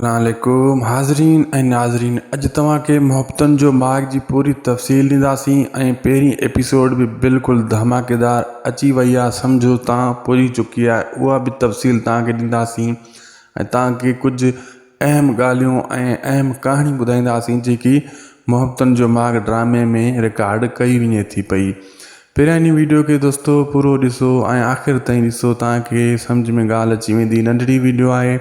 السلام عليڪم حاضرين ۽ ناظرين اڄ توهان کي محبتن جو ماڳ جي پوري تفصيل ڏينداسين ۽ پهرين ايپيسوڊ به بلڪل ڌماڪيدار اچي وئي آهي سمجهو تان پڄي چڪي آهي اها به تفصيل توهان کي ڏينداسين ۽ توهان کي ڪجهه اهم ڳالهيون ۽ اهم ڪهاڻي ٻڌائينداسين جيڪي محبتن جو ماڳ ڊرامي ۾ رڪارڊ ڪئي وڃي ٿي پئي پهريان هن ويڊيو کي دوستو پورو ڏسو ۽ آخر تائين ڏسو توهان کي سمجهه ۾ ڳالهه اچي ويندي ننڍڙي ويڊيو آهي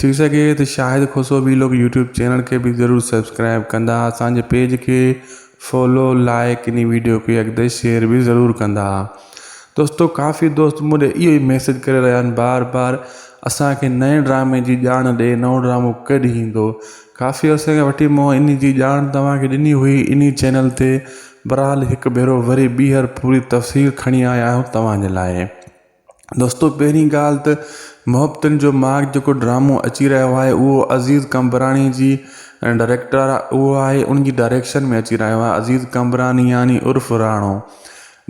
ٿي سگهي ته Shahid Khoso vlog YouTube channel کي به ضرور سبسڪرائب ڪندا اسان جي پيج کي فالو لائڪ انهي ويڊيو کي اڳتي شيئر به ضرور ڪندا دوستو ڪافي دوست مون ڏي اهو ئي ميسيج ڪري رهيا آهن بار بار اسان کي نئين ڊرامي جي ڄاڻ ڏي نئون ڊرامو ڪڏهن ايندو ڪافي عرصي کان وٺي مون انهي جي ڄاڻ توهان کي ڏني هئي انهي چينل تي بھرحال هڪ ڀيرو وري ٻيهر پوري تفصيل کڻي آيا آهيون توهان جي لاء. دوستو پهرين ڳالهه ته محبتن جو ماڳ جيڪو ڊرامو اچي رهيو آهي اهو عزيز قمبراڻي جي ڊائريڪٽر اهو آهي ان جي ڊائريڪشن ۾ اچي رهيو آهي عزيز قمبراڻي يعني عرف راڻو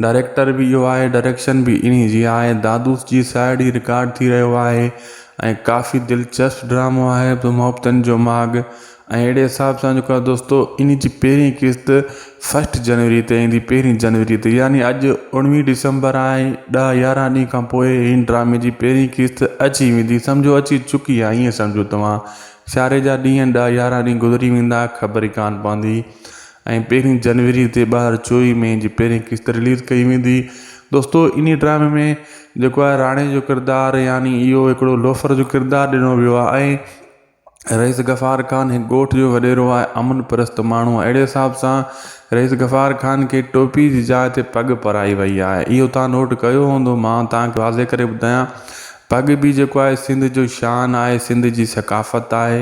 ڊائريڪٽر به اهو آهي ڊائريڪشن به انهي جي آهي دادوس جي سائيڊ هي رڪارڊ ٿي رهيو آهي ۽ ڪافي دلچسپ ڊرامو آهي محبتن جو ماڳ ۽ اهڙي حساب سان جيڪو آهي دوستو انهي جي پهرين قسط فرسٽ جنوري تي ايندي پهرين جنوري تي يعني اڄ اڻويهه ڊسمبر آهي ڏهه يارهن ڏينهن کان پوء هن ڊرامي جي پهرين قسط اچي ويندي سمجهو اچي چڪي آهي ائين سمجهو توهان سياري جا ڏينهن ڏهه يارهن ڏينهن گذري ويندا خبر ئي ڪانه پوندي ۽ پهرين جنوري تي 2024 ۾ جي پهرين قسط رليز ڪئي ويندي دوستو انهي ڊرامي ۾ جيڪو آهي راڻي جو ڪردار يعني اهو هڪڙو لوفر جو ڪردار ڏنو ويو آهي ۽ رئيس غفار خان هڪ ڳوٺ جو وڏيرو آهي، امن پرست ماڻهو آهي. اهڙي حساب سان رئيس غفار خان کي ٽوپي جي جاء تي پڳ پرائي وئي آهي. اهو توهان نوٽ ڪيو هوندو. مان توهان کي واضح ڪري ٻڌايان پڳ به جيڪو آهي سنڌ جو شان آهي، سنڌ جي ثقافت آهي.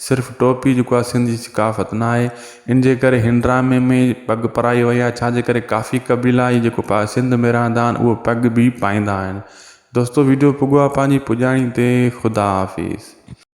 صرف ٽوپي جيڪو آهي سنڌ جي ثقافت نه آهي. ان جي ڪري هن ڊرامي ۾ پڳ پرائي وئي آهي ڇا جي ڪري ڪافي قبيلا هي جيڪو سنڌ ۾ رهندا آهن اهو پڳ به پائيندا آهن. دوستو ويڊيو پڳو آهي پنهنجي پڄاڻي تي خدا حافظ.